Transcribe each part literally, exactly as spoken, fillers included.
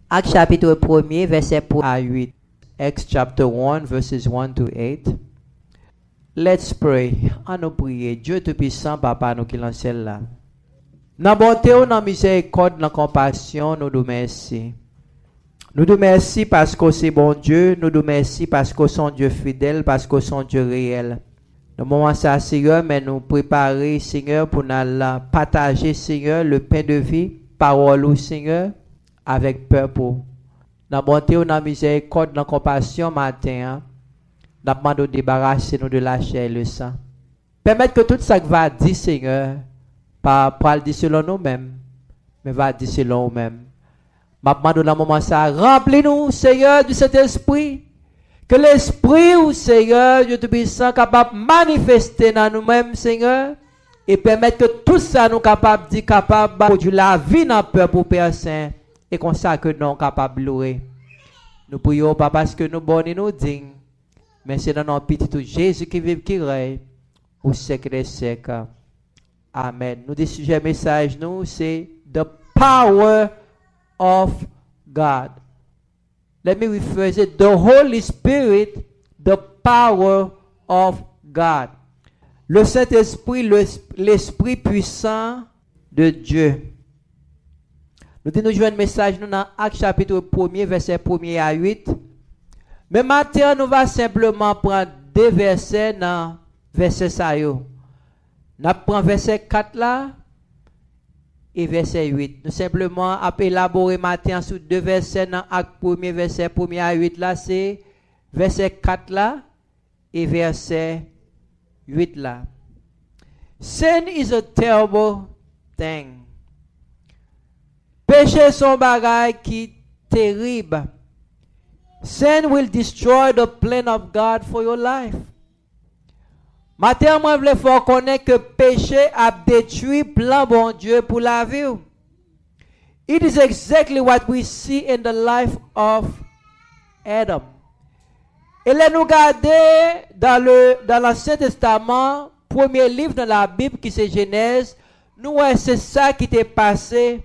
Ak chapit premye, vèsè pou a uit. Acts chapter one, verses one to eight. Let's pray. Ann nou priye. Dye Toupisan, Papa nou ki nan syèl la. Nan bonte w, nan mizèrikòd, nan konpasyon, nou di w mèsi. Nou di w mèsi paske w se Bondye, nou di w mèsi paske w se yon Dye fidèl, paske w se yon Dye reyèl. Nan moman sa, Senyè, men nou prepare, Senyè, pou n al pataje, Senyè, le pen de vi, pawòl ou, Senyè, avèk pèp ou. Nan bonte w, nan mizèrikòd, nan konpasyon maten an, n ap mande w debarase nou de lachè e le san. Pèmèt ke tout sa k va di, Senyè, pa pral di selon nou menm, men va di selon ou menm. M ap mande w nan moman sa a, ranpli nou, Senyè, di Sentespri. Ke Lespri w, Senyè, Dye Toupisan, kapab manifeste nan nou menm, Senyè, e pèmèt ke tout sa nou kapab di kapab pwodui lavi nan pèp ou, Pè Sen, e konsa ke non w kapab loure. Nou priye w, pa paske nou bon ni nou diy, men se nan non Pitit ou, Jezi, ki viv, ki rèy, pou syèk dè syèk. Amèn. Nou di sijè mesaj nou, se The Power of God. Let me rephrase it. The Holy Spirit, the power of God. Le Saint-Esprit, le- l'Esprit puissant de Dieu. Nou di nou jwenn mesaj nou nan Ak chapit premye, vèsè premye a uit. Men maten an, nou va senpleman pran de vèsè nan vèsè sa yo. N ap pran vèsè kat la e vèsè uit. Nou senpleman ap elabore maten an sou de vèsè nan Ak premye, vèsè premye a uit la, se vèsè kat la e vèsè uit la. Sin is a terrible thing. Peche se yon bagay ki terib. Sin will destroy the plan of God for your life. Maten an, mwen vle fè w konnen ke peche ap detwi plan Bondye pou lavi w. It is exactly what we see in the life of Adam. E lè nou gade dans le, dans l'Ancien Testament, premye liv nan Labib ki se Jenèz, nou wè se sa ki te pase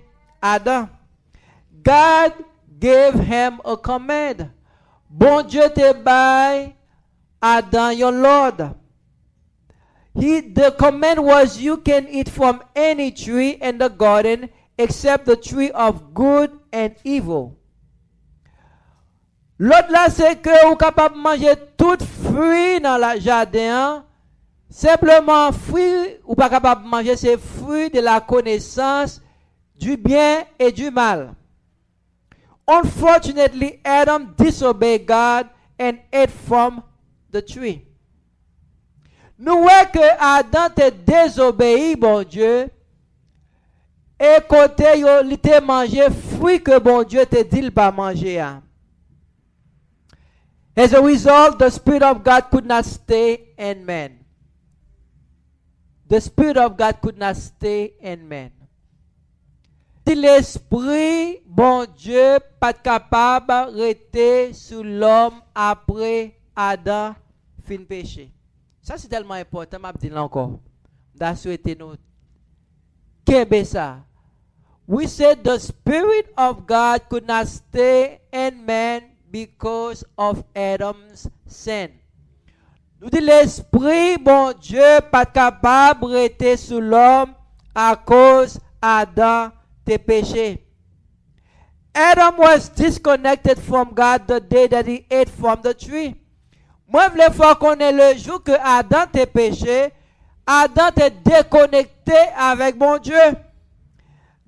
Adan. God gave him a command. Bondye te bay Adan yon lòd. He, the command was, "You can eat from any tree in the garden except the tree of good and evil." Lòd la se ke ou kapab manje tout fwi nan la, jaden an. Senpleman, fwi ou pa kapab manje se fwi de la connaissance du bien et du mal. Unfortunately, Adam disobeyed God and ate from the tree. Nou wè ke Adan te dezobeyi Bondye e kote yo, li te manje fwi ke Bondye te di l pa manje a. As a result, the Spirit of God could not stay in man. The Spirit of God could not stay in man. Si Lespri Bondye pa t kapab rete sou lòm apre Adan fin peche. Sa se tèlman enpòtan, m ap di l ankò. M ta swete nou kenbe sa. We said the Spirit of God could not stay in man because of Adam's sin. Nou di Lespri Bondye pa t kapab rete sou lòm akoz Adan te peche. Adam was disconnected from God the day that he ate from the tree. Mwen vle fè w konnen lejou ke Adan te peche, Adan te dekonekte avèk Bondye.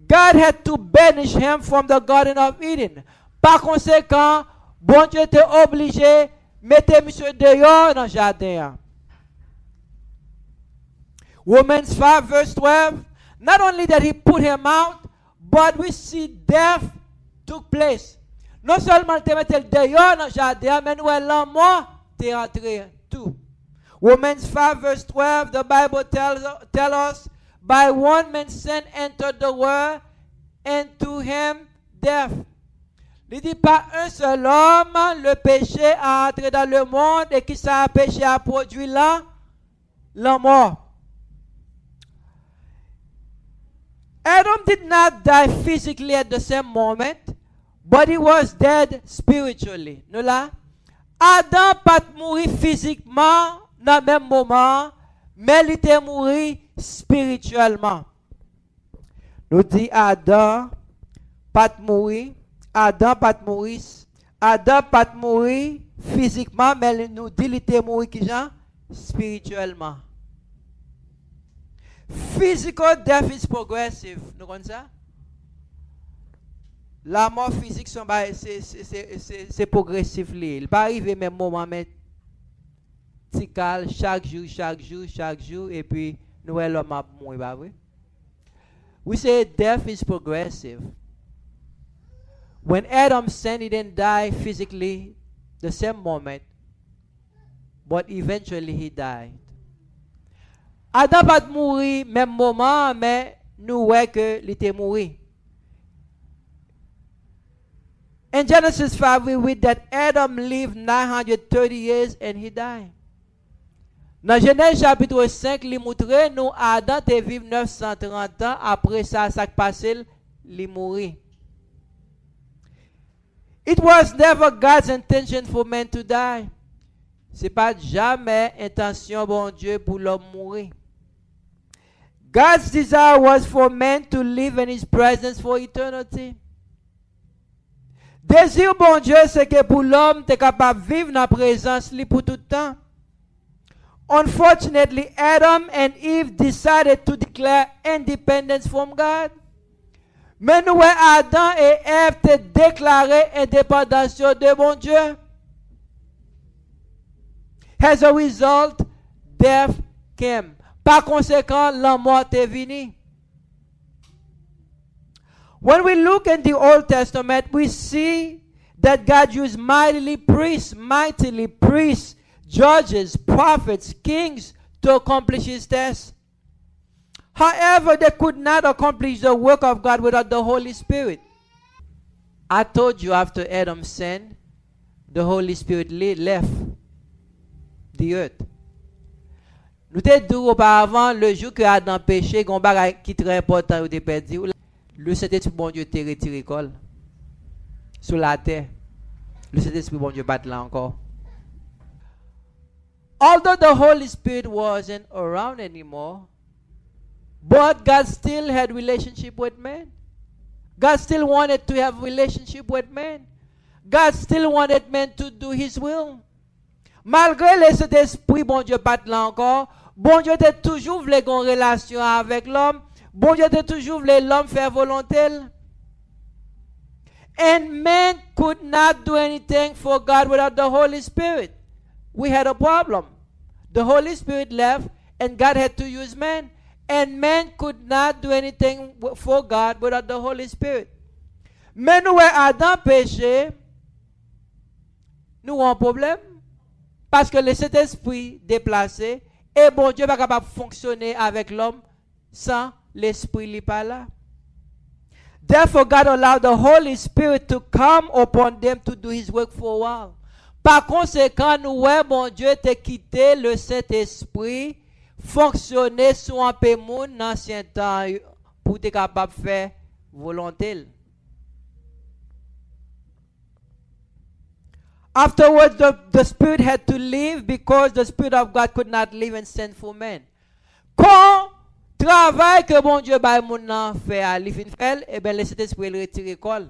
God had to banish him from the Garden of Eden. Pa konsekan, Bondye te oblije mete misye deyò nan jaden an. Romans five verse twelve, not only that he put him out, but we see death took place. Non sèlman l te mete l deyò nan jaden an, men nou wè lanmò te antre tou. Romans five verse twelve, the Bible tells tell us, "By one man sin entered the world, and to him death." Li di, "Par un seul homme, le péché a entré dans le monde, et qui sa péché a produit la, lanmò." Adam did not die physically at the same moment, But he was dead spiritually. Nou la? Adan pa t mouri fizikman nan menm moman an, men li te mouri espirityèlman. Nou di Adan pa t mouri, Adan pa t mouri, Adan pa t mouri fizikman, men li- nou di li te mouri kijan? Espirityèlman. Physical death is progressive. Nou konn sa? Lanmò fizik se yon bagay, se, se, se, se, se pwogresif li ye. Li pa rive menm moman, men ti kal, chak jou, chak jou, chak jou, epi nou wè lòm ap mouri, pa vre? We say death is progressive. When Adam sinned, he didn't die physically the same moment, but eventually he died. Adan pa t mouri menm moman an, men nou wè ke li te mouri. In Genesis five, we read that Adam lived nine hundred thirty years and he died. Nan Jenèz chapit senk, li moutre nou Adan te viv nèf san trant an, apre sa, sa k pase l, li mouri. It was never God's intention for man to die. Se pa t jamè entansyon Bondye pou lòm mouri. God's desire was for man to live in his presence for eternity. Dezi Bondye se ke pou lòm te kapab viv nan prezans li pou tout tan. Unfortunately, Adam and Eve decided to declare independence from God. Men nou wè Adan e Èv te deklare endepandans yo de Bondye. As a result, death came. Pa konsekan, lanmò te vini. When we look in the Old Testament, we see that God used mightily priests, mightily priests, judges, prophets, kings to accomplish his test. However, they could not accomplish the work of God without the Holy Spirit. I told you after Adam sinned, the Holy Spirit le- left the earth. Nou te di w oparavan, le jou ke Adan peche, gen yon bagay ki trè enpòtan yo te pèdi. Le Sentespri Bondye te retire kò l sou latè. Le Sentespri Bondye pa t la ankò. Although the Holy Spirit wasn't around anymore, but God still had relationship with man. God still wanted to have relationship with man. God still wanted man to do his will. Malgre le Sentespri Bondye pa t la ankò, Bondye te toujou vle gen yon relasyon avèk lòm. Bondye te toujou vle lòm fè volonte l. And man could not do anything for God without the Holy Spirit. We had a problem. The Holy Spirit left, and God had to use man. And man could not do anything w- for God without the Holy Spirit. Men nou wè Adan peche, nou wè yon pwoblèm. Paske le Sentespri deplase, e Bondye pa kapab fonksyone avèk lòm san Lespri li pa la. Therefore, God allowed the Holy Spirit to come upon them to do his work for a while. Pa konsekan, nou wè Bondye te kite le Sentespri fonksyone sou anpe moun nan ansyen tan yo pou te kapab fè volonte l. Afterwards, the, the Spirit had to leave because the Spirit of God could not live in sinful man. Kon travay ke Bondye bay moun nan fè a, li fin fè l, ebyen, le Sentespri l retire kò l.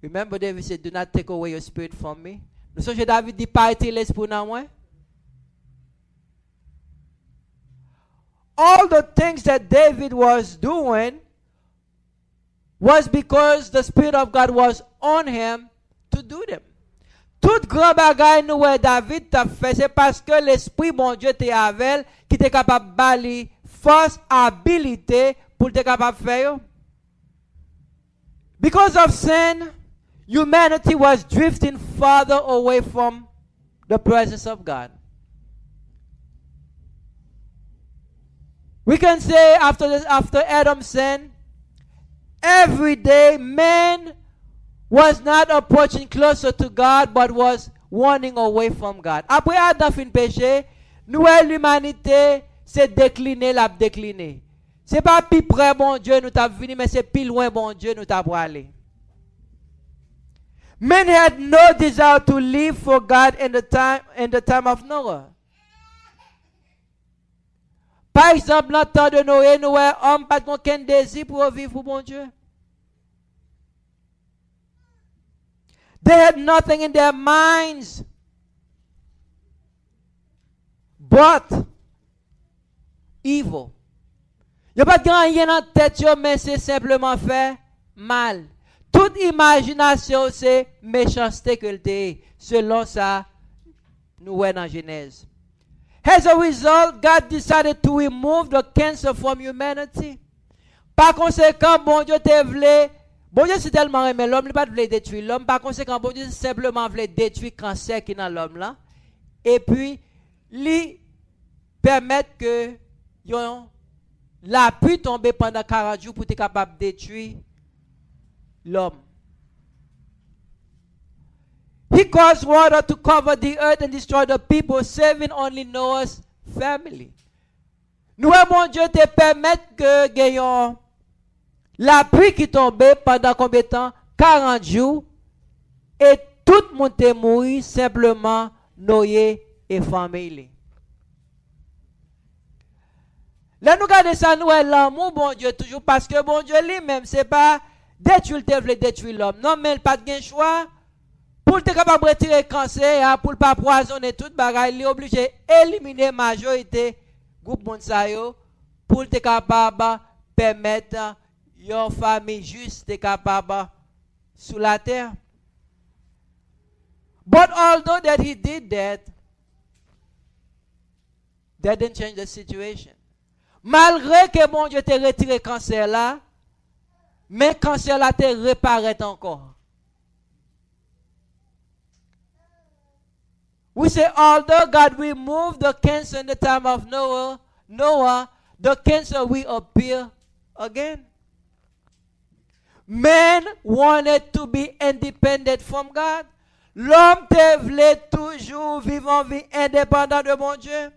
Remember, David said, "Do not take away your spirit from me." Nou sonje David di, "Pa retire lespri w nan mwen." All the things that David was doing was because the Spirit of God was on him to do them. Tout gran bagay nou wè David t ap fè, se paske Lespri Bondye te avè l, ki te kapab ba li fòs, abilite pou l te kapab fè yo. Because of sin, humanity was drifting farther away from the presence of God. We can say after the, after Adam sinned, every day man was not approaching closer to God but was running away from God. Apre Adan fin peche, nou wè limanite se dekline l ap dekline. Se pa pi pre Bondye nou t ap vini, men se pi lwen Bondye nou t ap prale. Men had no desire to live for God in the time, in the time of Noah. Pa egzanp, nan tan de Noye, nou wè òm pa t gen okenn dezi pou yo viv pou Bondye. They had nothing in their minds but evil. Yo pa t gen anyen nan tèt yo, men se senpleman fè mal. Tout imajinasyon se mechanste ke l te ye, selon sa nou wè nan Jenèz. As a result, God decided to remove the cancer from humanity. Pa konsekan, Bondye te vle, Bondye si tèlman renmen lòm, li pa t vle detwi lòm. Pa konsekan, Bondye senpleman vle detwi kansè ki nan lòm lan. Epi, li pèmèt ke yon lapli tonbe pandan karant jou pou te kapab detwi lòm. He caused water to cover the earth and destroy the people, saving only Noah's family. Nou wè Bondye te pèmèt ke gen yon lapli ki tonbe pandan konbyen tan? Karant jou, e tout moun te mouri, senpleman Noye e fanmiy li. Lè nou gade sa, nou wè lanmou Bondye toujou, paske Bondye li menm, se pa detwi l te vle detwi lòm. Non, men l pa t gen chwa pou l te kapab retire kansè a, pou l pa pwazonnen tout bagay, li oblije elimine majorite gwoup moun sa yo, pou l te kapab pèmèt yon fanmi jis te kapab sou latè. But although that he did that, that didn't change the situation. Malgre ke Bondye te retire kansè la, men kansè la te reparèt ankò. We say, although God removed the cancer in the time of Noah, Noah, the cancer will appear again. Man wanted to be independent from God. Lòm te vle toujou viv yon vi endepandan de Bondye.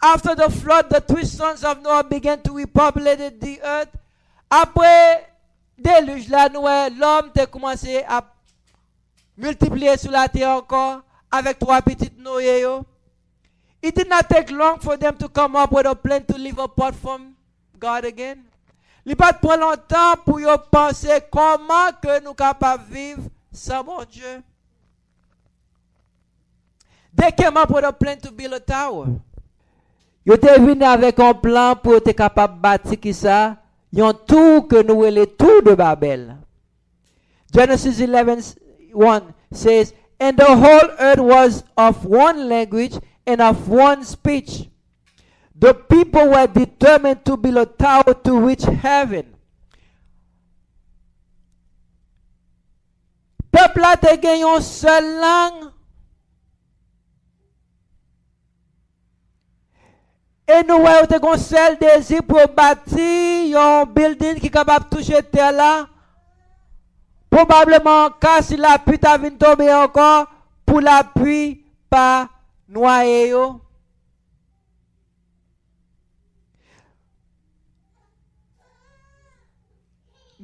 After the flood, the three sons of Noah began to repopulate the earth. Apre delij la, nou wè lòm te kòmanse ap miltipliye sou latè ankò avèk twa pitit Noye yo. It did not take long for them to come up with a plan to live apart from God again. Li pa t pran lontan pou yo panse kòman ke nou kapab viv san Bondye. They came up with a plan to build a tower. Yo te vini avèk yon plan pou yo te kapab bati kisa? Yon tou ke nou rele Tour de Babel. Genesis eleven one says, "And the whole earth was of one language and of one speech. The people were determined to build a tower to reach heaven." Pèp la te gen yon sèl lang. E nou wè yo te gen yon sèl dezi pou yo bati yon bilding ki kapab touche tè la. Pwobableman, ka si lapli ta vin tonbe ankò, pou lapli pa nwaye yo.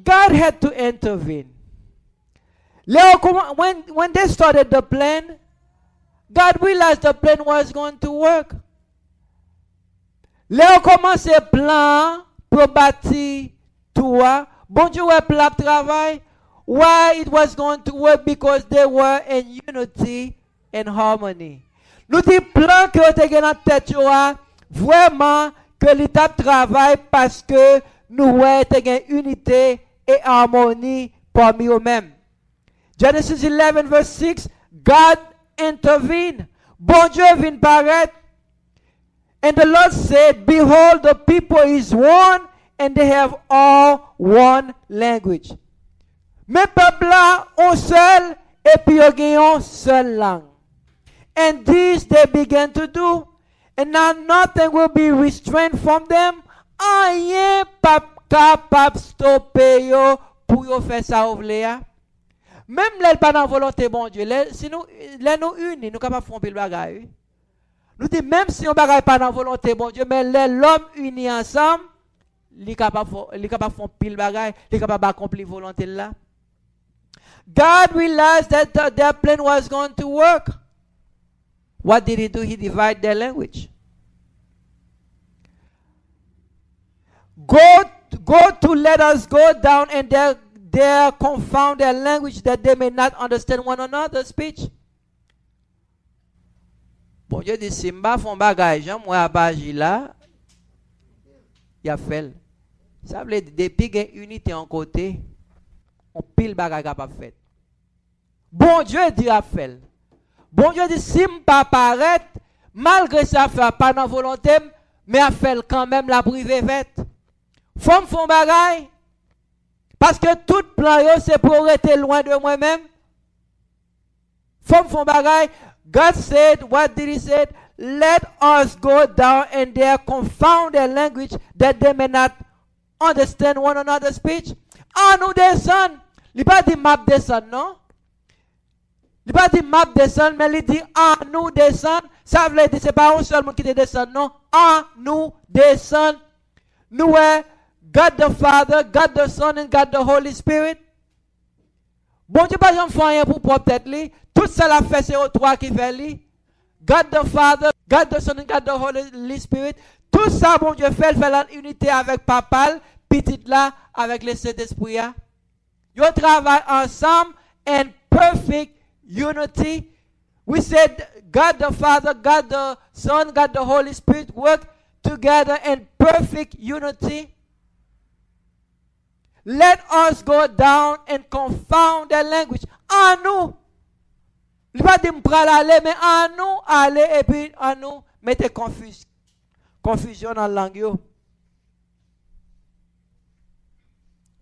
God had to intervene. Lè yo kouman-, when, when they started the plan, God realized the plan was going to work. Lè yo kòmanse plan an pou yo bati tou a, Bondye wè plan ap travay. Why it was going to work? Because they were in unity and harmony. Nou di plan ke yo te gen nan tèt yo a, vrèman ke li t ap travay paske nou wè te gen inite e amoni pami yo menm. Genesis eleven verse six, God intervene. Bondye vin parèt. And the Lord said, "Behold, the people is one, and they have all one language." Men pèp la, yon sèl, epi yo gen yon sèl lang. And this they began to do, and now nothing will be restrained from them. Anyen p ap kapab stope yo pou yo fè sa yo vle a. Menm lè l pa nan volonte Bondye, lè, si nou, lè nou ini, nou kapab fè yon pil bagay, wi. Nou di, menm si yon bagay pa nan volonte Bondye, men lè lòm ini ansanm, li kapab fè, li kapab fè yon pil bagay, li kapab akonpli volonte l la. God realized that the, their plan was going to work. What did he do? He divided their language. Go, go to let us go down in their, their confounded language that they may not understand one another's speech. Bondye di, si m pa fè yon bagay, jan m wè ap aji la, y ap fè l. Sa vle di, depi gen inite yon kote, yon pil bagay kapab fèt. Bondye di ap fè l. Bondye di, si m pa parèt, malgre sa ap fè a pa nan volonte m, men ap fè l kanmenm, l ap rive fèt. Fò m fè yon bagay, paske tout plan yo se pou yo rete lwen de mwen menm. Fò m fè yon bagay. God said, what did he said? Let us go down in their confounded language that they may not understand one another's speech. An nou desann. Li pa di m ap desann, non. Li pa di m ap desann, men li di an nou desann. Sa vle di se pa yon sèl moun ki te desann, non. An nou desann. Nou wè God the Father, God the Son, and God the Holy Spirit. Bondye pa janm fè anyen pou pwòp tèt li. Tout sa l ap fè, se yo twa ki fè li. God the Father, God the Son, and God the Holy Spirit. Tout sa Bondye fè, l fè l an inite avèk Papa l, Pitit la, avèk Lesentespri a. Yo travay ansanm in perfect unity. We said God the Father, God the Son, God the Holy Spirit work together in perfect unity. Let us go down and confound their language. An nou. Li pa di m pral ale, men an nou ale epi an nou mete konfiz-, konfizyon nan lang yo.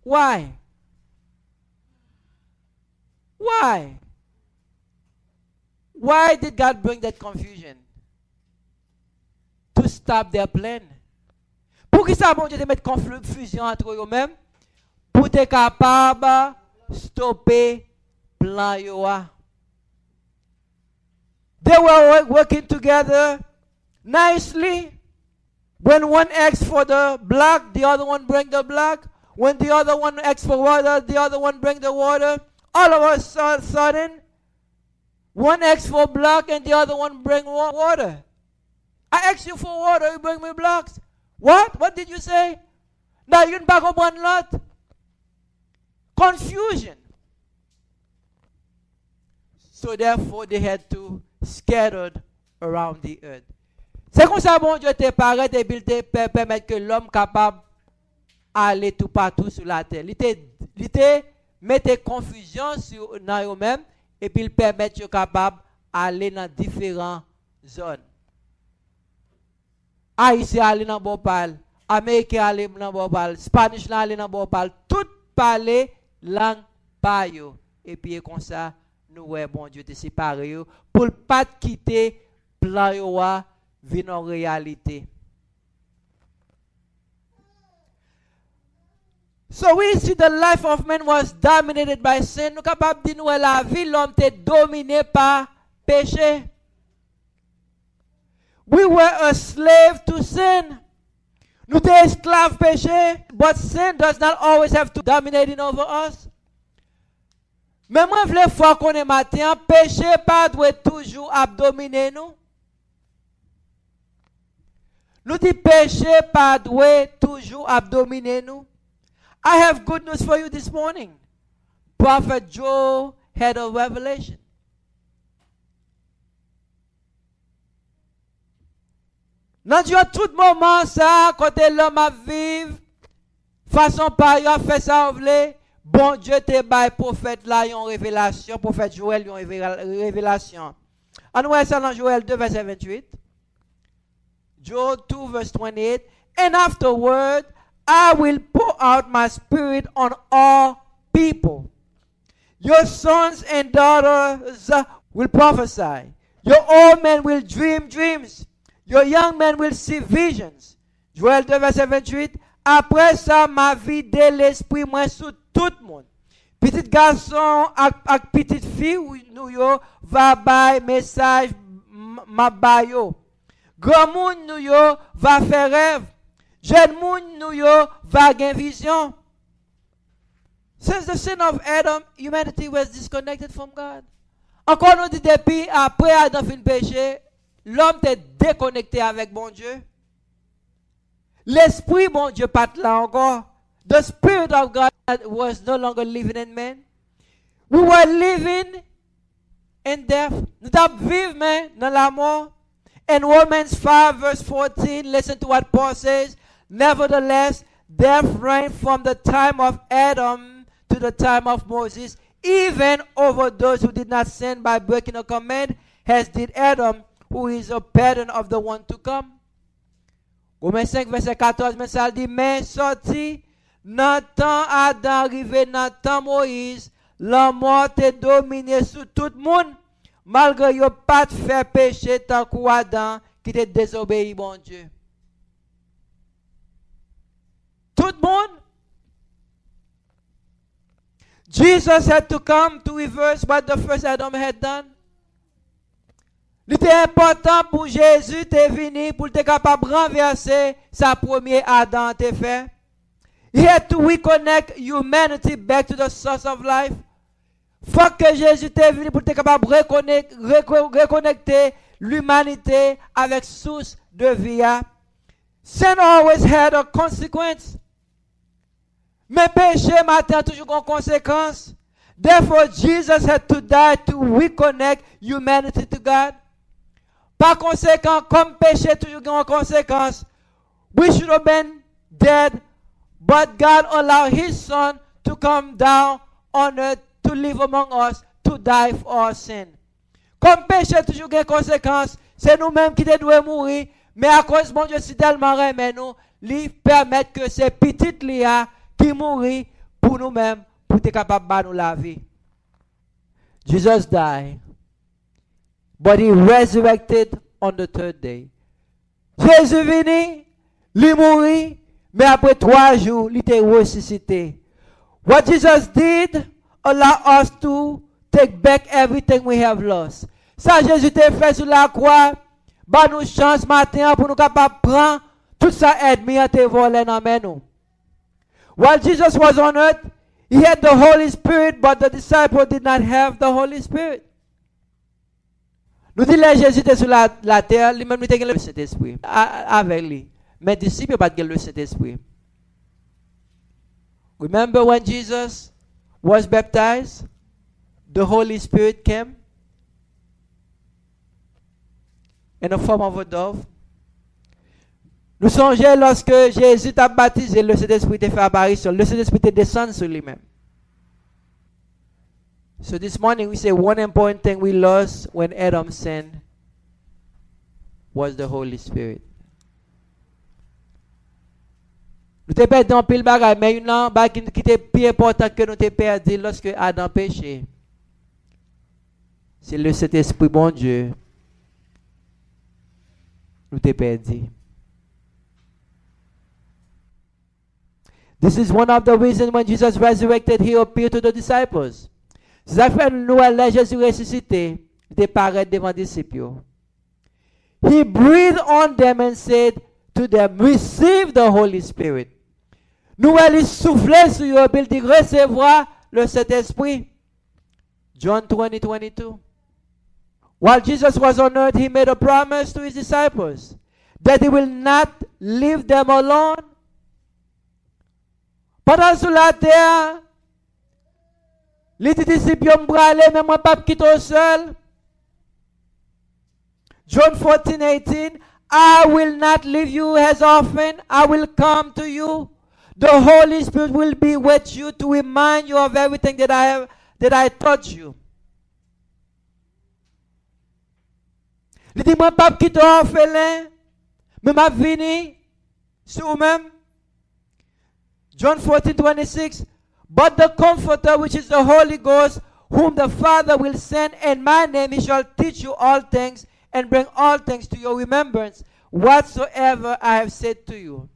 Why? Why? Why did God bring that confusion? To stop their plan. Poukisa Bondye te met konfizyon antre yo menm? Pou te kapab stope plan yo a. They were wo-, working together nicely. When one asks for the block, the other one bring the block. When the other one asks for water, the other one bring the water. All of a su-, sudden, one asks for block and the other one bring wa-, water. I ask you for water, you bring me blocks. What? What did you say? Nan youn pa konprann lòt. Confusion. So therefore they had to scattered around the earth. Se konsa Bondye te parèt epi l te pè-, pèmèt ke lòm kapab ale toupatou sou latè. Li te, li te mete konfizyon sou, nan yo menm, epi l pèmèt yo kapab ale nan diferan zòn. Ayisyen ale nan bò pa l, Ameriken ale nan bò pa l, Spanish lan ale nan bò pa l, tout pale lang pa yo. Epi e konsa, nou wè Bondye te separe yo pou l pa t kite plan yo a vin yon reyalite. So we see the life of man was dominated by sin. Nou kapab di nou wè lavi lòm te domine pa peche. We were a slave to sin. Nou te esklav peche, but sin does not always have to dominating over us. Men mwen vle fè w konnen maten an, peche pa dwe toujou ap domine nou. Nou di peche pa dwe toujou ap domine nou. I have good news for you this morning. Prophet Joe had a revelation. Nan dyo tout moman sa a, kote lòm ap viv fason pa yo, ap fè sa yo vle, Bondye te bay pwofèt la yon revelasyon, pwofèt Jowèl yon revela-, revelasyon. Ann wè sa nan Jowèl de, vèsè venntuit. Joel two, verse twenty-eight. And afterward, I will pour out my spirit on all people. Your sons and daughters will prophesy. Your old men will dream dreams. Your young men will see visions. Jowèl de, vèsè venntuit. Apre sa, m a vide lespri mwen sou tout moun. Pitit gason ak, ak pitit fi nou yo va bay mesaj m, m ap ba yo. Granmoun nou yo va fè rèv. Jèn moun nou yo va gen vizyon. Since the sin of Adam, humanity was disconnected from God. Ankò nou di depi apre Adan fin peche, lòm te dekonekte avèk Bondye. Lespri Bondye pa t la ankò. The Spirit of God was no longer living in man. We were living in death. Nou t ap viv, men, nan lamò. In Romans five verse fourteen, listen to what Paul says. Nevertheless, death reigned from the time of Adam to the time of Moses, even over those who did not sin by breaking a command, as did Adam, who is a pattern of the one to come. Women senk vèsè katòz, men sa l di, men sòti nan tan Adan rive nan tan Moyiz, lanmò te domine sou tout moun, malgre yo pa t fè peche tankou Adan ki te dezobeyi Bondye. Tout moun. Jesus had to come to reverse what the first Adam had done. Li te enpòtan pou Jezi te vini pou l te kapab ranvèse sa premye Adan an te fè. He had to reconnect humanity back to the source of life. Fòk ke Jezi te vini pou l te kapab rekonek, reko, rekonekte limanite avèk sous de vi a. Sin always had a consequence. Men peche maten an toujou gen yon konsekans. Therefore, Jesus had to die to reconnect humanity to God. Pa konsekan, kòm peche toujou gen yon konsekans, we should have been dead, but God allowed his son to come down on earth to live among us, to die for our sin. Kòm peche toujou gen konsekans, se nou menm ki te dwe mouri, men akoz Bondye si tèlman renmen nou, li pèmèt ke se pitit li a ki mouri pou nou menm, pou te kapab ba nou lavi. Jesus died, but he resurrected on the third day. Jezi vini, li mouri, men apre twa jou, li te resisite. What Jesus did allow us to take back everything we have lost. Sa Jezi te fè sou lakwa, ba nou chans maten an pou nou kapab pran tout sa ènmi an te vòlè nan men nou. While Jesus was on earth, he had the Holy Spirit, but the disciples did not have the Holy Spirit. Nou di lè Jezi te sou la, latè, li menm li te gen le Sentespri a, a, avèk li. Men disip yo pa t gen le Sentespri. Remember when Jesus was baptized, the Holy Spirit came in the form of a dove. Nou sonje lòske Jezi t ap batize, le Sentespri te fè aparisyon, le Sentespri te desann sou li menm. So this morning we say one important thing we lost when Adam sinned was the Holy Spirit. Nou te pèdi anpil bagay, men youn nan bagay ki, ki te pi enpòtan ke nou te pèdi lòske Adan peche, se le Sentespri Bondye nou te pèdi. This is one of the reasons when Jesus resurrected, he appeared to the disciples. Se sa k fè nou wè lè Jezi resisite, li te parèt devan disip yo. He breathed on them and said to them, "Receive the Holy Spirit." Nou wè li soufle sou yo, epi l di, "Resevwa le Sentespri." John twenty twenty-two. While Jesus was on earth, he made a promise to his disciples that he will not leave them alone. Pandan l sou latè a, li di disip yo, "M prale, men mwen p ap kite w sèl." John fourteen eighteen, "I will not leave you as orphan, I will come to you. The Holy Spirit will be with you to remind you of everything that I have, that I taught you." Li di, "Mwen p ap kite w òfelen, men m ap vini sou ou menm." John fourteen twenty-six, "But the Comforter, which is the Holy Ghost, whom the Father will send in my name, he shall teach you all things and bring all things to your remembrance, whatsoever I have said to you."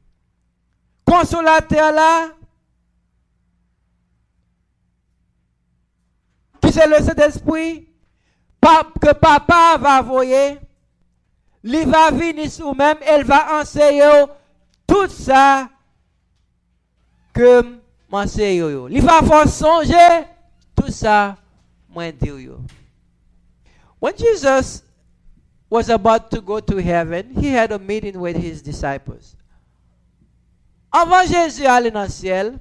Konsolatè la, ki se le Sentespri, pa, ke Papa va voye, li va vini sou ou menm e l va anseye w tout sa ke m anseye yo. Li va fè w sonje tout sa mwen di w yo. When Jesus was about to go to heaven, he had a meeting with his disciples. Anvan Jezi ale nan syèl,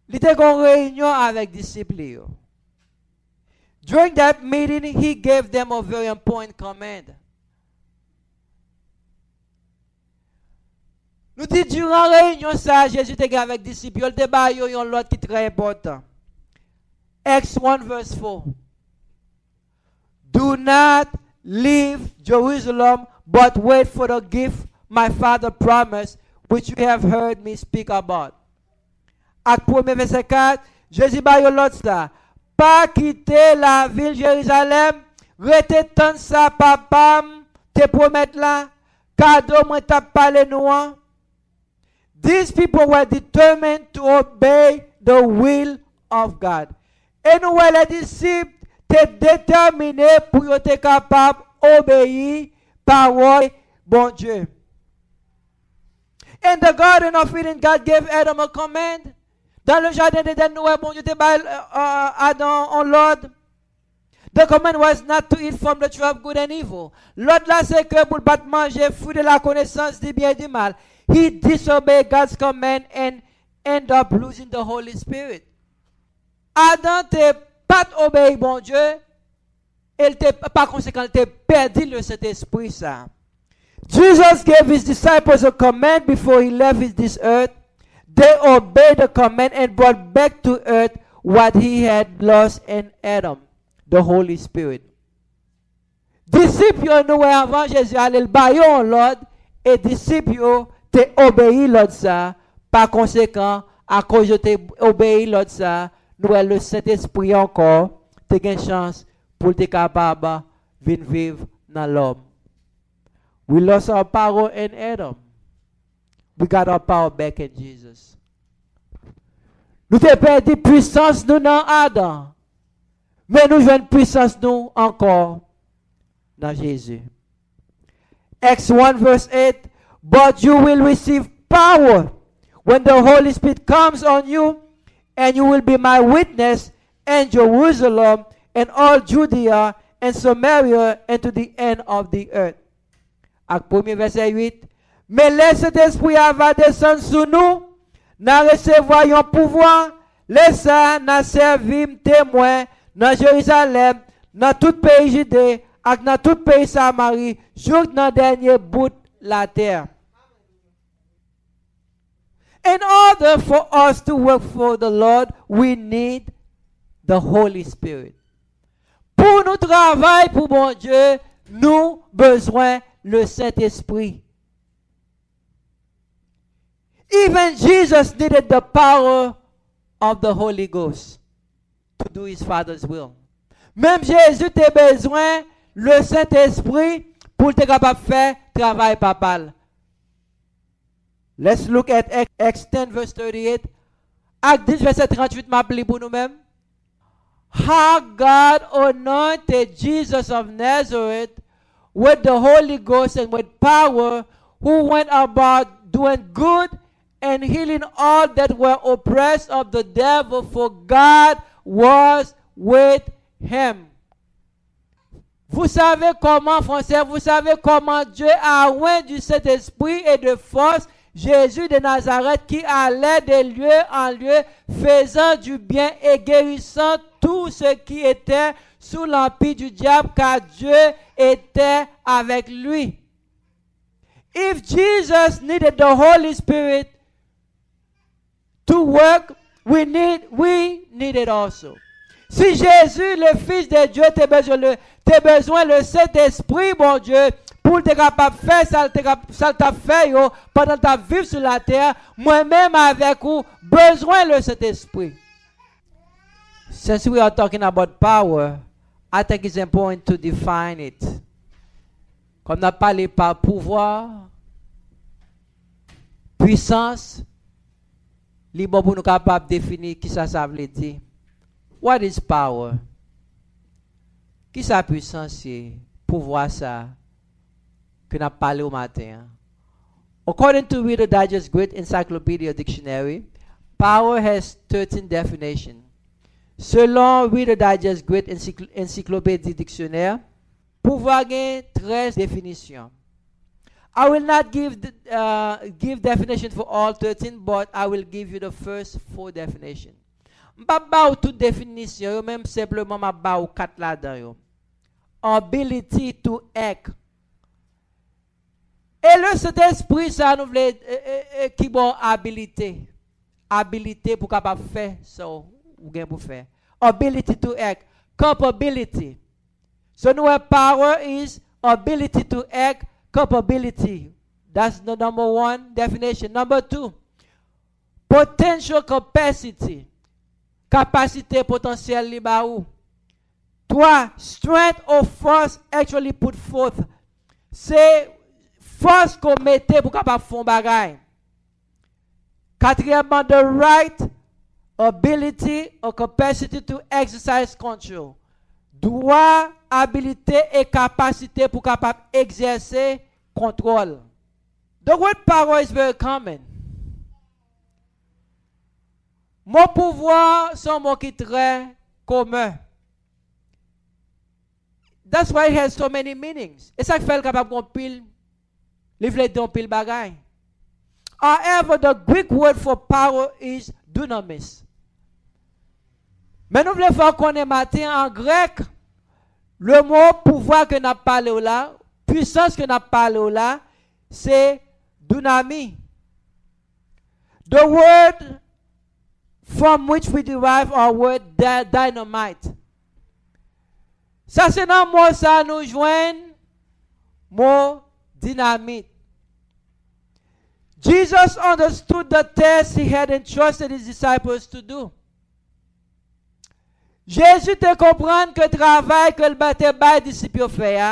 li te gen yon reyinyon avèk disip li yo. During that meeting, he gave them a very important command. Nou di, diran reyinyon sa a Jezi te gen avèk disip yo, li te ba yo yon lòd ki trè enpòtan. Acts one verse four. Do not leave Jerusalem, but wait for the gift my Father promised, which you have heard me speak about. Ak premye vèsè kat, Jezi ba yo lòd sa, pa kite lavil Jerizalèm, rete tann sa Papa m te pwomèt la, kado mwen t ap pale nou an. These people were determined to obey the will of God. E nou wè lè disip te detèmine pou yo te kapab obeyi pawòl Bondye. In the Garden of Eden, God gave Adam a command. Dans le jardin d'Éden, nou wè Bondye te bay uh, Adan yon lòd. The command was not to eat from the tree of good and evil. Lòd la se ke pou l pa t manje fwi de la konesans di byen e di mal. He disobeyed God's command and end up losing the Holy Spirit. Adan te pa t obeyi Bondye, e l te, pa konsekan, l te pèdi Lesentespri sa. Jesus gave his disciples a command before he left his, this earth. They obeyed the command and brought back to earth what he had lost in Adam, the Holy Spirit. Disip yo, nou wè, anvan Jezi ale, l ba yo yon lòd, e disip yo te obeyi lòd sa. Pa konsekan, akoz yo te obeyi lòd sa, nou wè Lesentespri ankò te gen chans pou l te kapab vin viv nan lòm. We lost our power in Adam. We got our power back in Jesus. Nou te pèdi pwisans nou nan Adan, men nou jwenn pwisans nou ankò nan Jezi. Acts one verse eight, but you will receive power when the Holy Spirit comes on you, and you will be my witness in Jerusalem and all Judea and Samaria and to the end of the earth. Ak premye vèsè uit, men lè Sentespri a va desann sou nou, n a resevwa yon pouvwa, lè sa a n a sèvi m temwen nan Jerizalèm, nan tout peyi Jide, ak nan tout peyi Samari, jouk nan dènye bout latè. In order for us to work for the Lord, we need the Holy Spirit. Pou nou travay pou Bondye, nou bezwen Lesentespri. Even Jesus needed the power of the Holy Ghost to do his Father's will. Menm Jezi te bezwen Lesentespri pou l te kapab fè travay Papa l. Let's look at Acts ten verse thirty-eight. Ak dis vèsè tranntuit, m ap li pou nou menm. How God anointed Jesus of Nazareth with the Holy Ghost and with power, who went about doing good and healing all that were oppressed of the devil, for God was with him. Vous savez comment, français, vous savez comment Dieu a oint du Saint-Esprit et de force Jésus de Nazareth, qui allait de lieu en lieu, faisant du bien et guérissant tous ceux qui étaient sous l'empire du diable, car Dieu était avec lui. If Jesus needed the Holy Spirit to work, we need, we need it also. Si Jezi, le Fils de Dieu, te bezwen le, te bezwen le Sentespri Bondye pou l te kapab fè sa l te kap-, sa l t ap fè yo pandan l t ap viv sou latè, mwen menm avèk ou bezwen le Sentespri. Since we are talking about power, I think it's important to define it. Kòm n ap pale pa pouvwa, pwisans, li bon pou nou kapab defini kisa sa vle di. What is power? Kisa pwisans ye? Pouvwa sa ke n ap pale w maten an. According to Reader Digest Great Encyclopedia Dictionary, power has thirteen definitions. Selon Reader Digest Great Encycl- Encyclopedia Dictionnaire, pouvwa gen trèz definisyon. I will not give the, uh, give definition for all thirteen, but I will give you the first four definition. M p ap ba ou tout definisyon yo, men m senpleman m ap ba ou kat ladan yo. Ability to act. E le Sentespri sa nou vle e, e, e, ki ba w abilite. Abilite pou kapab fè sa w gen pou fè. Ability to act. Capability. So nou wè power is ability to act, capability. That's the number one definition. Number two, potential capacity. Kapasite potansyèl li ba ou. Twa, strength or force actually put forth. Se fòs ke w mete pou kapab fè yon bagay. Katriyèmman, the right, ability or capacity to exercise control. Dwa, abilite e kapasite pou kapab egzèse kontwòl. The word power is very common. Mo pouvwa se yon mo ki trè komen. That's why it has so many meanings. E sa k fè l kapab gen pil, li vle di yon pil bagay. However, the Greek word for power is dunamis. Men nou vle fè w konnen maten an grèk, le mo pouvwa ke n ap pale w la, pwisans ke n ap pale w la, se dunami. The word from which we derive our word dy- dynamite. Sa se nan mo sa nou jwenn mo dinamit. Jesus understood the task he had entrusted his disciples to do. Jezi te konprann ke travay ke l ba- te bay disip yo fè a,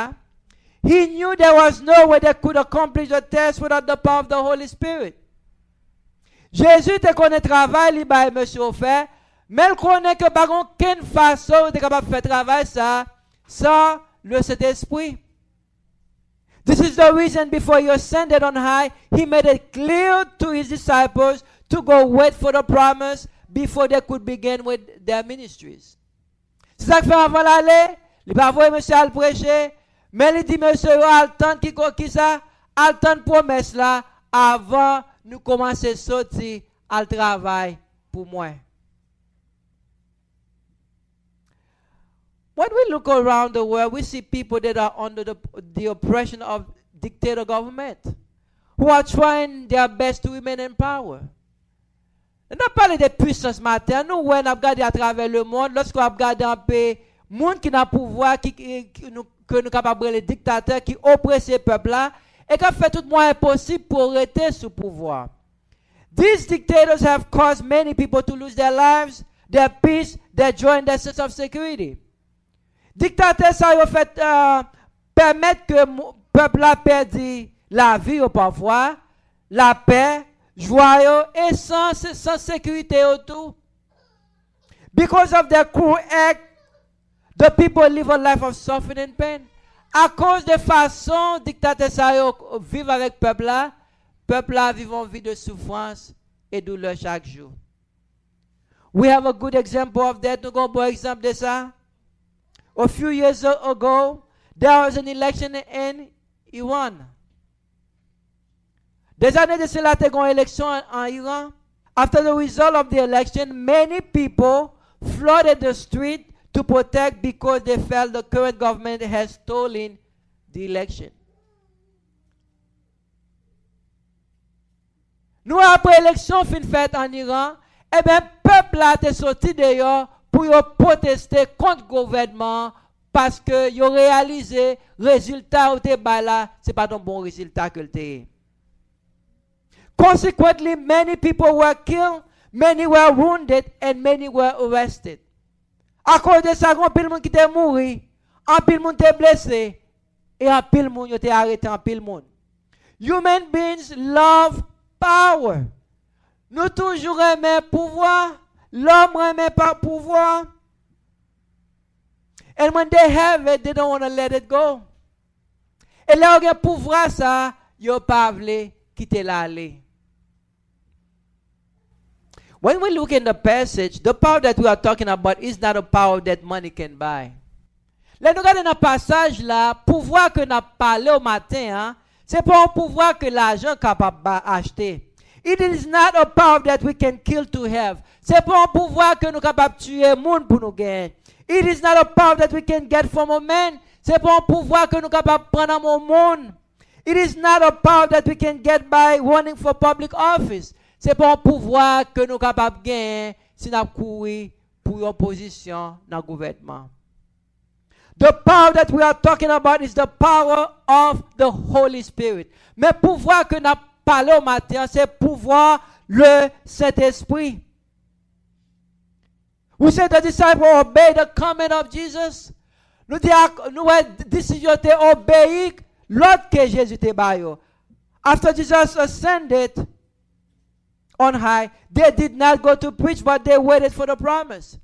he knew there was no way they could accomplish the task without the power of the Holy Spirit. Jezi te konnen travay li bay mesye yo fè, men l konnen ke pa gen okenn fason yo te kapab fè travay sa a san Lesentespri. This is the reason before he ascended on high, he made it clear to his disciples to go wait for the promise before they could begin with their ministries. Se sa k fè anvan l ale, li pa voye mesye al preche, men li di mesye yo al tann ki ko- kisa, al tann pwomès la avan nou kòmanse soti al travay pou mwen. When we look around the world, we see people that are under the, the oppression of dictator government who are trying their best to remain in power. N ap pale de pwisans maten an, nou wè n ap gade atravè lemonn, lòske w ap gade anpe moun ki nan pouvwa, ki, ki, ki nou, ke nou kapab rele diktatè, ki oprese pèp la, e k ap fè tout mwayen posib pou yo rete sou pouvwa. These dictators have caused many people to lose their lives, their peace, their joy, and their sense of security. Diktatè sa yo fè, euh, pèmèt ke mo- pèp la pèdi lavi yo pafwa, lapè, jwa yo, e sans, sans sekirite yo tou. Because of their cruel act, the people live a life of suffering and pain. Akoz de fason diktatè sa yo viv avèk pèp la, pèp la viv yon vi de soufrans e doulè chak jou. We have a good example of that. Nou gen yon bon egzanp de sa. A few years ago, there was an election in Iran. Des années de cela, te gen yon eleksyon an, an Iran. After the result of the election, many people flooded the street to protect because they felt the current government has stolen the election. Nou, apre eleksyon fin fèt an Iran, ebyen, pèp la te soti deyò pou yo pwoteste kont gouvènman an, paske yo reyalize rezilta yo te bay la, se pa t yon bon rezilta ke l te ye. Consequently, many people were killed, many were wounded, and many were arrested. Akoz de sa, gen anpil moun ki te mouri, anpil moun te blese, e anpil moun, yo te arete anpil moun. Human beings love power. Nou toujou renmen pouvwa. Lòm renmen pa pouvwa. And when they have it, they don't want to let it go. E lè yo gen pouvwa sa, yo pa vle kite l ale. When we look in the passage, the power that we are talking about is not a power that money can buy. Lè nou gade nan pasaj la, pouvwa ke n ap pale w maten an, se pa yon pouvwa ke lajan kapab ba achte. It is not a power that we can kill to have. Se pa yon pouvwa ke nou kapab tiye moun pou nou genyen. It is not a power that we can get from a man. Se pa yon pouvwa ke nou kapab pran nan men yon moun. It is not a power that we can get by running for public office. Se pa yon pouvwa ke nou kapab genyen si n ap kouri pou yon pozisyon nan gouvènman. The power that we are talking about is the power of the Holy Spirit. Men pouvwa ke n ap pale w maten an, se pouvwa le Sentespri. We say the disciple obey the command of Jesus. Nou di ak, nou wè disip yo te obeyi lòd ke Jezi te ba yo. After Jesus ascended on high, they did not go to preach, but they waited for the promise.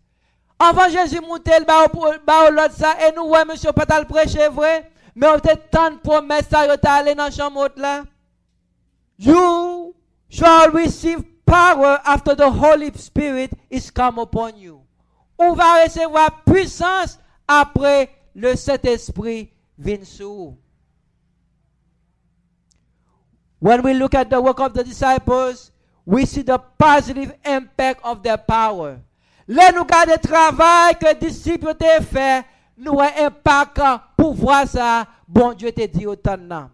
Anvan Jezi moute, l ba yo, ba yo lòd sa, e nou wè mesye yo pa t al preche vre, men yo te tann pwomès sa, yo te ale nan chanm wot la. You shall receive power after the Holy Spirit is come upon you. Ou va resevwa pwisans apre le Sentespri vin sou ou. When we look at the work of the disciples, we see the positive impact of their power. Lè nou gade travay ke disip yo te fè, nou wè enpak pouvwa sa Bondye te di yo tann nan.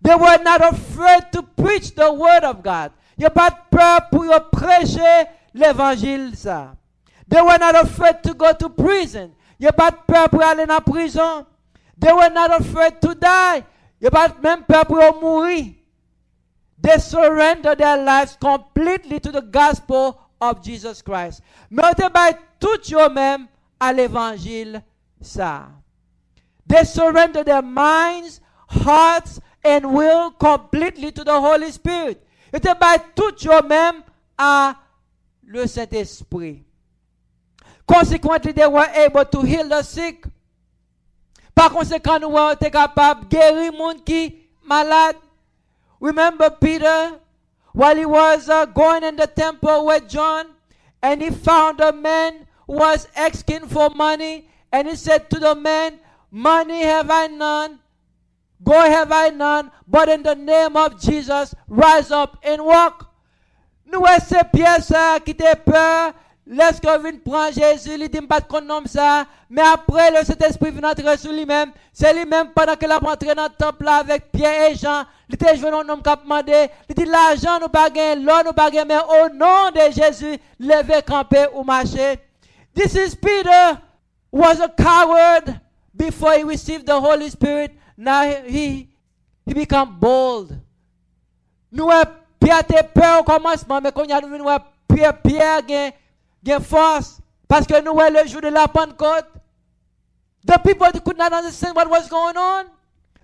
They were not afraid to preach the word of God. Yo pa t pè pou yo preche levanjil sa. They were not afraid to go to prison. Yo pa t pè pou yo ale nan prizon. They were not afraid to die. Yo pa t menm pè pou yo mouri. They surrender their lives completely to the gospel of Jesus Christ. Men yo te bay tout yo menm a levanjil sa. They surrender their minds, hearts, and will completely to the Holy Spirit. Yo te bay tout yo menm a le Sentespri. Consequently, they were able to heal the sick. Pa konsekan, nou wè yo te kapab geri moun ki malad. Remember Peter, while he was uh, going in the temple with John, and he found a man who was asking for money, and he said to the man, "Money have I none, gold have I none, but in the name of Jesus, rise up and walk." Nou wè se Pyè sa ki te pè, lèske yo vin pran Jezi, li di, "M pa t konn nonm sa." Men apre, le Sentespri vin antre sou li menm. Se li menm, pandan ke l ap antre nan tanp la avèk Pyè e Jan, li te jwenn yon nonm k ap mande. Li di, "Lajan nou pa gen, lò nou pa gen, men o non de Jezi, leve kanpe ou mache." This is Peter was a coward before he received the Holy Spirit. Now he, he become bold. Nou wè Pyè te pè o kòmansman, men kounye a nou vin wè Pyè, Pyè gen, gen fòs. Paske nou wè le jour de la Pentecôte, the people could not understand what was going on.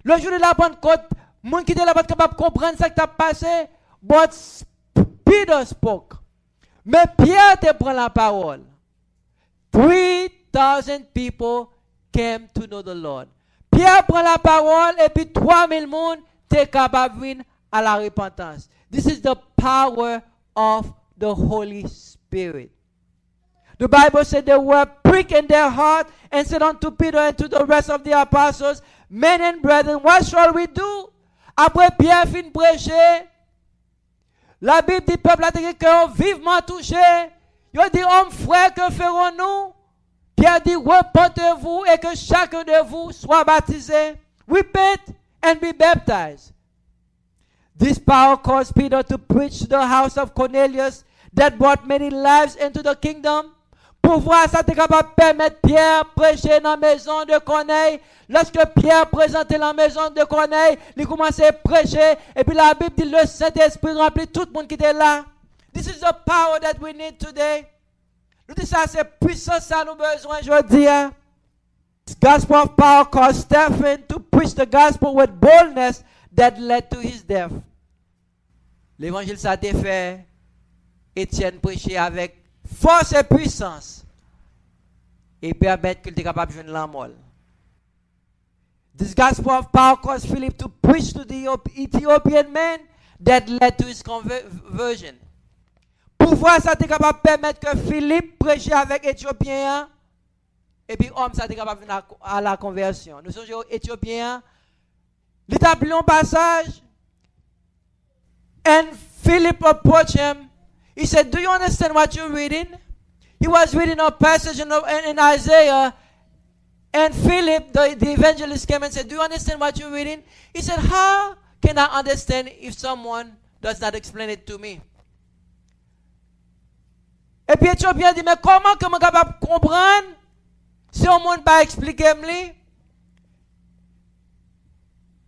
Le jour de la Pentecôte, moun ki te la pa t kapab konprann sa k t ap pase. But Peter spoke. Men Pyè te pran lapawòl. Three thousand people came to know the Lord. Pyè pran lapawòl epi twa mil moun te kapab vin a la repantans. This is the power of the Holy Spirit. The Bible said they were pricked in their heart and said unto Peter and to the rest of the apostles, "Men and brethren, what shall we do?" Apre Pyè fin preche, Labib di pèp la te gen kè yo vivman touche. Yo di, "Homme, frère, que ferons-nous?" Pierre dit, "Repentez-vous et que chacun de vous soit baptisé." Repent and be baptized. This power caused Peter to preach to the house of Cornelius that brought many lives into the kingdom. Pouvwa sa te kapab pèmèt Pyè preche nan mezon de Kònèy. Lòske Pyè prezante nan mezon de Kònèy, li kòmanse preche, epi Labib di, le Sentespri ranpli tout moun ki te la. This is the power that we need today. Nou di sa se pwisans sa nou bezwen jodi a. This gospel of power caused Stephen to preach the gospel with boldness that led to his death. Levanjil sa te fè Etyèn preche avèk fòs e pwisans e pèmèt ke l te kapab jwenn lanmò l. This gospel of power caused Philip to preach to the Ethiop- Ethiopian man that led to his conversion. Pouvwa sa te kapab pèmèt ke Filip preche avèk Etyopyen an, epi òm sa te kapab vin a, a la konvèsyon. Nou sonje Etyopyen an, li t ap li yon pasaj, and Philip approached him. He said, "Do you understand what you're reading?" He was reading a passage in, in, in Isaiah, and Philip, the, the evangelist, came and said, "Do you understand what you're reading?" He said, "How can I understand if someone does not explain it to me?" Epi Etyopyen an di, "Men kòman ke mwen kapab konprann si yon moun pa eksplike m li?"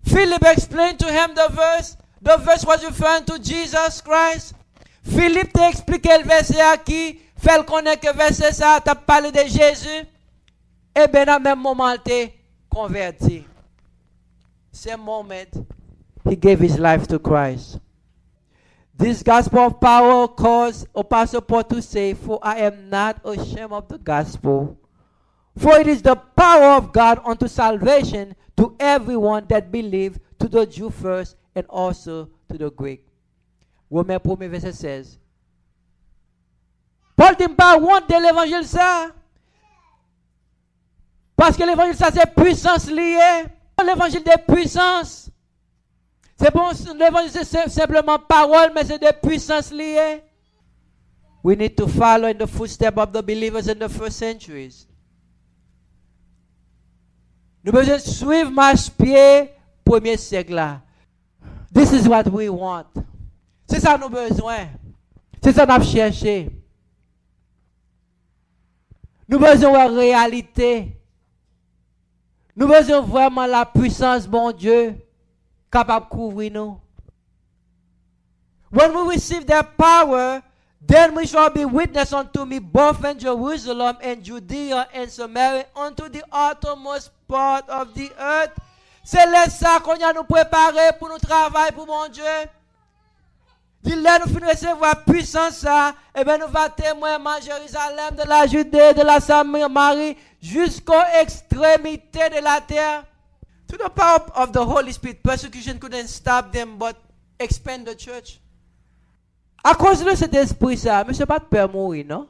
Philip explained to him the verse. The verse was referring to Jesus Christ. Filip te eksplike l vèsè a ki fè l konnen ke vèsè sa a t ap pale de Jezi. Ebyen, nan menm moman, l te konvèti. Same moment, he gave his life to Christ. This gospel of power caused Apostle Paul to say, "For I am not ashamed of the gospel, for it is the power of God unto salvation to everyone that believe, to the Jew first and also to the Greek." Women premye vèsè sèz. Pòl di, "M pa wont de levanjil sa, paske levanjil sa se pwisans li ye." Levanjil de pwisans. Se pa yon levanjil, se sen-, senpleman pawòl, men se de pwisans li ye. We need to follow in the footsteps of the believers in the first centuries. Nou bezwen swiv mach pye premye syèk la. This is what we want. Se sa nou bezwen. Se sa n ap chèche. Nou bezwen wè reyalite. Nou bezwen vrèman lapwisans Bondye kapab kouvri nou. When we receive that power, then we shall be witness unto me both in Jerusalem and Judea and Samaria unto the uttermost part of the earth. Se lè sa kounye a nou prepare pou nou travay pou Bondye. Di lè nou fin resevwa pwisans sa, ebyen nou va temwen m an Jerizalèm, de la Jide, de la Samari, jusqu'aux extrémités de la terre. Through the power of the Holy Spirit, persecution couldn't stop them but expand the church. Akoz de Sentespri sa, mesye pa t pè mouri, non?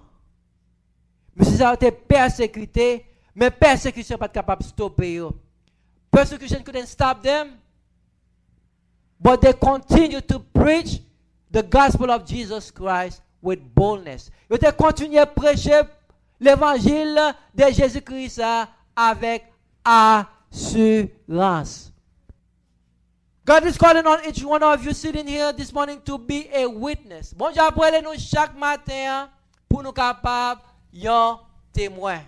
Mesye sa yo te pèsekite, men pèsekisyon pa t kapab stope yo. Persecution couldn't stop them, but they continue to preach the gospel of Jesus Christ with boldness. Yo te kontinye preche levanjil de Jezi Kris la avèk asirans. God is calling on each one of you sitting here this morning to be a witness. Bondye ap rele nou chak maten an pou nou kapab yon temwen.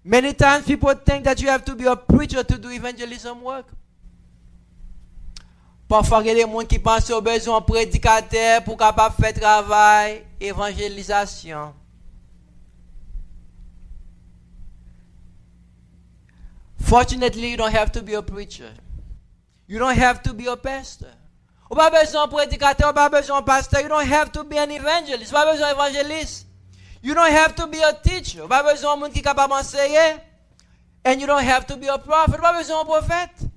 Many times people think that you have to be a preacher to do evangelism work. Pafwa gen de moun ki panse w bezwen yon predikatè pou w kapab fè travay evanjelizasyon. Fortunately, you don't have to be a preacher. You don't have to be a pastor. Ou pa bezwen yon predikatè, ou pa bezwen yon pastè. You don't have to be an evangelist. Ou pa bezwen evanjelis. You don't have to be a teacher. Ou pa bezwen yon moun ki kapab anseye. And you don't have to be a prophet. Ou pa bezwen yon pwofèt.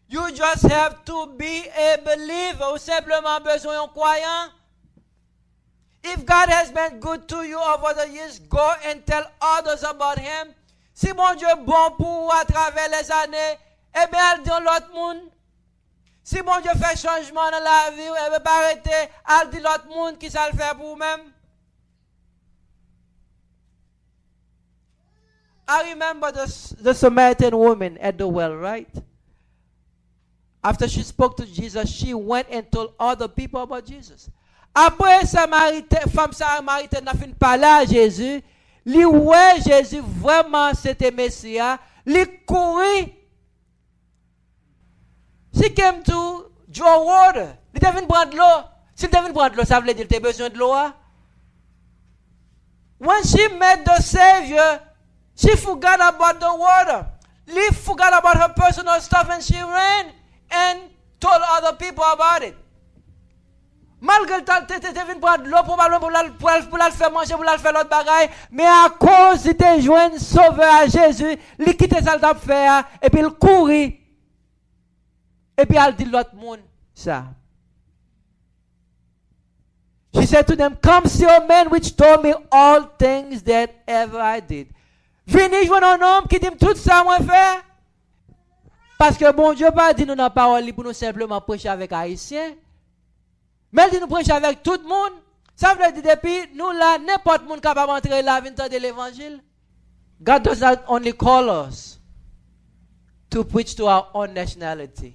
You just have to be a believer. Ou senpleman bezwen yon kwayan. If God has been good to you over the years, go and tell others about him. Si Bondye bon pou ou atravè lèzane, ebyen al di yon lòt moun. Si Bondye fè chanjman nan lavi w, ebyen pa rete, al di lòt moun kisa l fè pou ou menm. I remember the, the Samaritan woman at the well, right? After she spoke to Jesus, she went and told other people about Jesus. Apre Samarite, fanm Samaritèn nan fin pale a Jezi, li wè Jezi vrèman se te Mesi a, li kouri. She came to draw water. Li te vin pran dlo. Si li te vin pran dlo, sa vle di li te bezwen dlo a. When she met the Savior, she forgot about the water. Li forgot about her personal stuff and she ran and told other people about it. Malgre l ta, te, te, te vin pran dlo pwobableman pou l al, pou l al, pou l al fè manje, pou l al fè lòt bagay, men akoz li te jwenn Sovè a Jezi, li kite sa l t ap fè a, epi l kouri, epi al di lòt moun. sa. She said to them, "Come see a man which told me all things that ever I did." Vini jwenn yon nonm ki di m tout sa mwen fè. Paske Bondye pa di nou nan pawòl li pou nou senpleman preche avèk Ayisyen. Men l di nou preche avèk tout moun. Sa vle di depi nou la, nenpòt moun kapab antre la vin tande levanjil. God does not only call us to preach to our own nationality.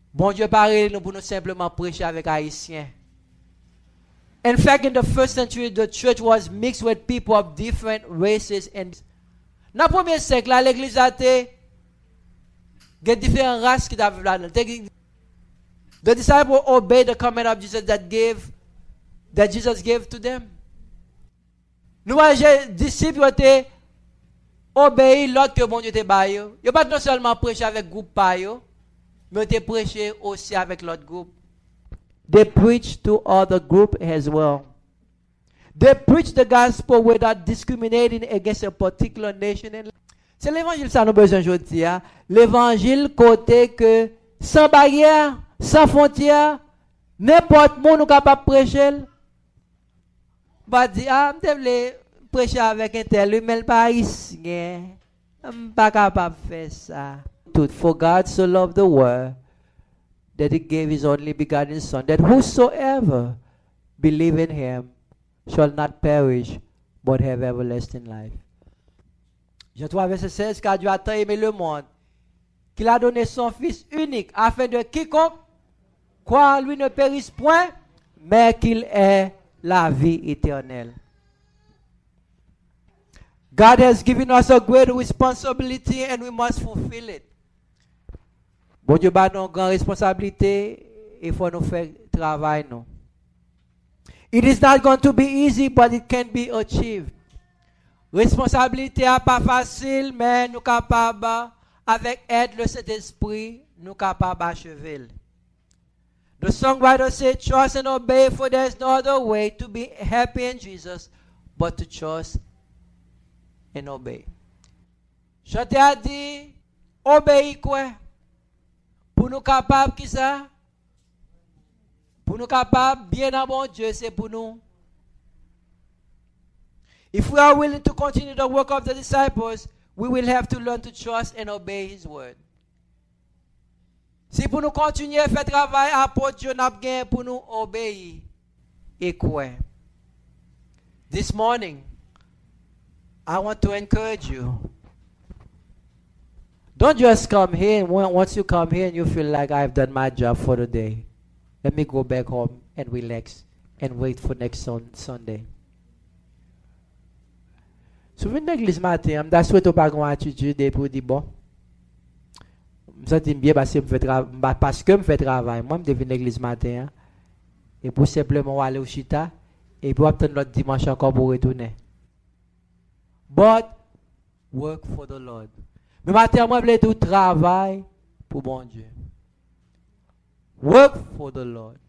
Bondye pa rele nou pou nou senpleman preche avèk Ayisyen. In fact, in the first century, the church was mixed with people of different races and nan premye syèk la, legliz la te gen diferan ras ki t ap viv ladan l. Te gen- The disciples obeyed the command of Jesus that gave that Jesus gave to them. Nou wè disip yo te obeyi lòd ke Bondye te ba yo. Yo pa t non sèlman preche avèk gwoup pa yo, men yo te preche osi avèk lòt gwoup. They preach to other group as well. They preach the gospel without discriminating against a particular nation and Se levanjil sa nou bezwen jodi a. Levanjil kote ke san baryè, san fwontyè, nenpòt moun ou kapab preche l. Ou pa di, "A, m te vle preche avèk entèl wi, men l pa ayisyen. M pa kapab fè sa." Tout, "For God so loved the world that he gave his only begotten Son, that whosoever believe in him shall not perish but have everlasting life." Jean trois, verset seize, "Car Dieu a tant aimé le monde, qu'il a donné son Fils unique, afin de quiconque croit en lui ne périsse point, mais qu'il ait la vie éternelle." God has given us a great responsibility and we must fulfill it. Bondye ba nou yon gran responsablite e fò nou fè travay nou. It is not going to be easy, but it can be achieved. Responsablite a pa fasil, men nou kapab, avèk èd le Sentespri, nou kapab acheve l. The songwriter said, "Trust and obey, for there is no other way to be happy in Jesus but to trust and obey." Chantè a di, "Obeyi, kwè, pou nou kapab kisa? Pou nou kapab byen nan Bondye, se pou nou." If we are willing to continue the work of the disciples, we will have to learn to trust and obey his word. Si pou nou kontinye fè travay apot yo, n ap gen pou nou obeyi e kwè. This morning, I want to encourage you. Don't just come here and when- once you come here and you feel like, "I've done my job for the day. Let me go back home and relax and wait for next sun- Sunday." Si w vin legliz maten an, m ta swete w pa gen yon atitid epi w di, "Bon, m santi m byen paske m fè tra- m pa- paske m fè travay mwen, m te vin legliz maten an." Epi w senpleman w ale w chita, epi w ap tann lòt dimanch ankò pou w retounen. But work for the Lord. Men maten an, mwen vle di w travay pou Bondye. Work for the Lord.